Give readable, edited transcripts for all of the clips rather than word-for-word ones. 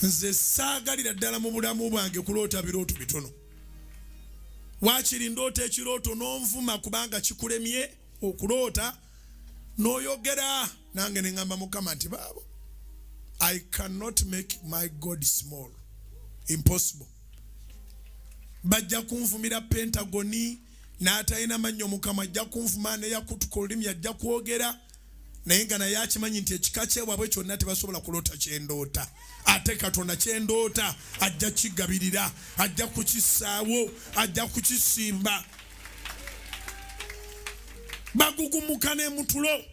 Nze saagalira ddala mu bulamu bwange kuloota birooto bitono. Waakiri ndoota ekirooto n'onvuma kubanga kikulemye okuloota n'oyogera nange ne ŋŋamba Mukama nti baabo, I cannot make my God small. Impossible. Bajja kunvumira Pentagoni n'atalina mannyo mukama ajja kunvuma, neyakutuka olulimi ajja kwogera, naye nga naye akimanyi nti ekika kyewabwe kyonna tebasobola kuloota kyendoota, ate Katonda kyendoota ajja kigabirira, ajja kukissaawo, ajja kukisimba. Bagugumuka ne mutulo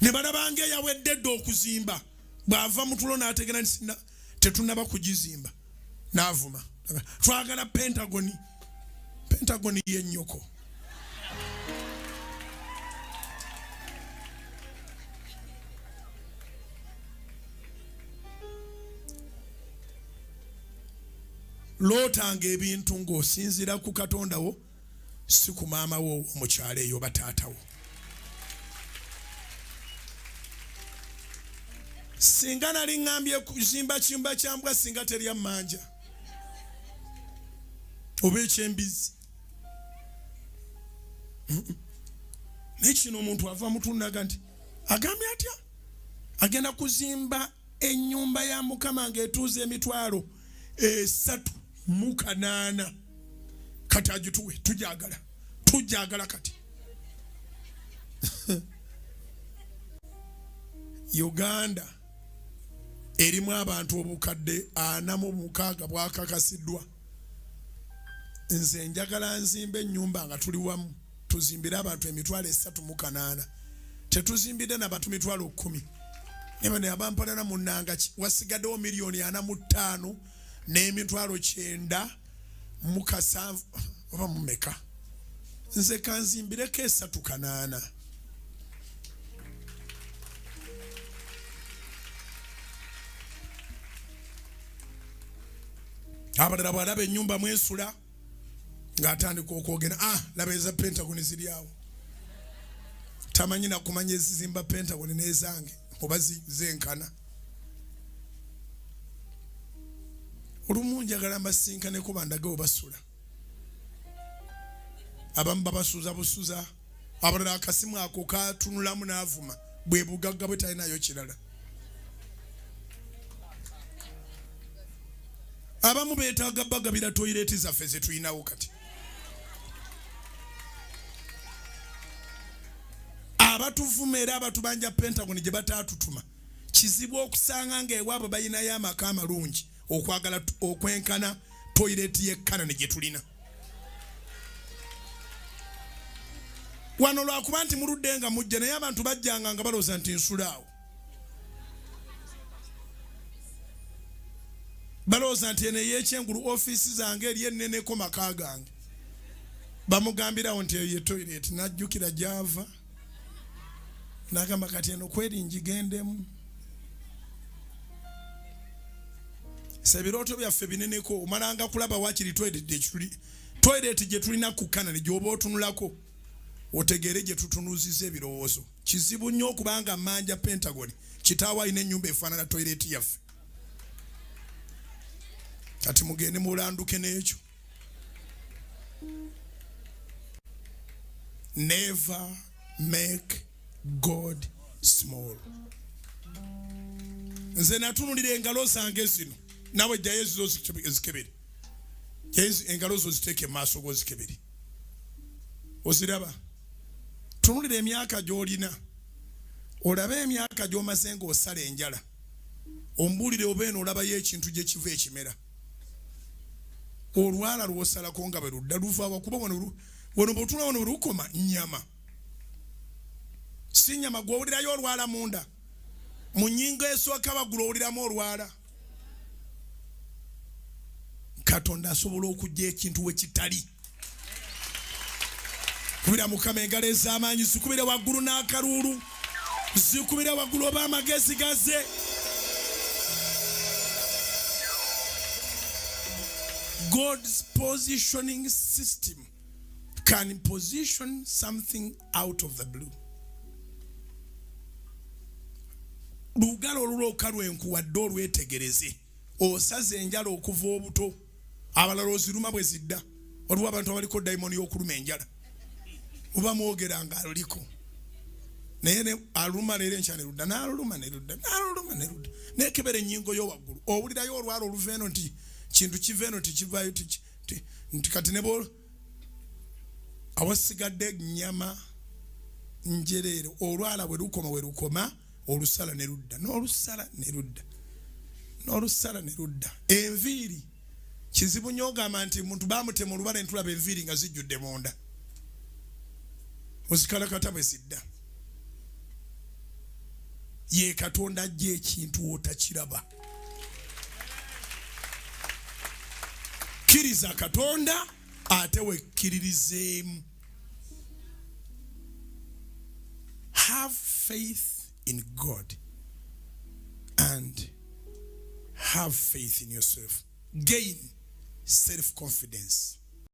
ne balabanga eyawedde dda okuzimba, bw'ava mutulo n'ategera nti tetunaba kugizimba, n'avuma twagala Pentagoni. Pentagoni yennyoko. Lootanga ebintu ng'osinziira ku Katonda wo, si ku maama wo omukyalo eyo oba taata wo. Singa nali ŋŋambye kuzimba kiyumba kya mbwa, singa terya mmanja oba eky'embizzi. Naye kino omuntu ava mutunaga nti agambye atya, agenda kuzimba ennyumba ya Mukama ng'etuuza emitwalo 308. Kati agituwe, tujagala, tujagala kati. Uganda erimu abantu obukadde 46 bwakakasiddwa. Nze njagala nzimbe ennyumba nga tuli wamu, tuzimbire abantu emitwalo 308. Tetuzimbidde na bantu mitwalo 10. Naye bano abampalana munnanga ki, wasigaddewo miliyoni 45 n'emitwalo 97 oba mumeka. Nze kanzimbireko 308. Abalala bw'alaba ennyumba mwesula ng'atandika okwogera, laba eza Pentagon ziri awo. Tamanyi na kumanya ezizimba Pentagon n'ezange oba zenkana. Olumu njagala mbasinkaneko bandage we basula. Abamu babasuza busuza, abalala akasimu ako katunulamu n'avuma, bwe bugagga bwe talinayo kirala. Abamu beetaaga bagabira toyireeti zaffe ze tulinawo kati. Abatuvuma era abatubanja Pentagon gye bataatutuma, kizibu okusanga ng'ewaabwe balinayo amaka amalungi okwagala okwenkana toyireeti y'e Canaan gye tulina wano. Lwakuba nti muludde nga mujja, naye abantu bajjanga nga balowooza nti nsula awo, balowooza nti eno ey'ekyengulu ofiisi zange eri enneneko maka gange. Bamugambirawo nti eyo ye toyireeti, n'ajjukira gy'ava n'agamba kati eno kweri ngigendemu. Ebirooto byaffe bineneko, omalanga kulaba wakiri toilet gye tulina ku Canaan gy'oba otunulako otegeere gye tutunuziza ebirowoozo. Kizibu nnyo okubanga mmanja Pentagon, kitaawo alina ennyumba efaanana toilet yaffe. Kati mugende mulanduke n'ekyo. Never make God small. Nze natunulira engalo zange zino, nawe jjayo ezizo ezikebere, engalo zo ziteeke mu maaso go zikebere, oziraba. Tunulira emyaka gy'olina, olabe emyaka gy'omaze ng'osala enjala, ombuulire oba eno olabayo ekintu gye kiva ekimera. Olwala lw'osalako nga bwe ludda luva wa? Kuba wano bw'otula wano lukoma nnyama, si nnyama. Gw'owulirayo olwala munda mu nnyingo esooka waggulu, owuliramu olwala. Katonda asobola okuggya ekintu we kitali. Kubira Mukama engalo ez'amaanyi, zikubire waggulu n'akaluulu, zikubire waggulu oba amagezi gaze. God's positioning system can position something out of the blue. Lugalo olulwoka lwenkuwadde olwetegereze. Osaze enjala okuva obuto, abalala oziruma bwe zidda. Waliwo abantu abaliko dayimoni y'okuluma enjala, oba mwogera nga aluliko naye aluma leero enkya ne ludda, n'aluluma ne ludda, n'aluluma ne ludda. Nekebera ennyingo yo waggulu, owulirayo olwala oluva eno nti kintu kiva eno tikivaayo, nti kati ne bw'ol-, awasigadde nnyama njereere. Olwala bwe lukoma we lukoma, olusala ne ludda, n'olusala ne ludda, n'olusala ne ludda. Enviiri kizibu nnyo, ogamba nti muntu baamutema olubala, entulaba enviiri nga zijjudde munda, ozikalakata bwe zidda. Ye Katonda ajja ekintu otakiraba. Kkiriza Katonda ate wekkiririzeemu. Have faith in God and have faith in yourself. Gain self confidence.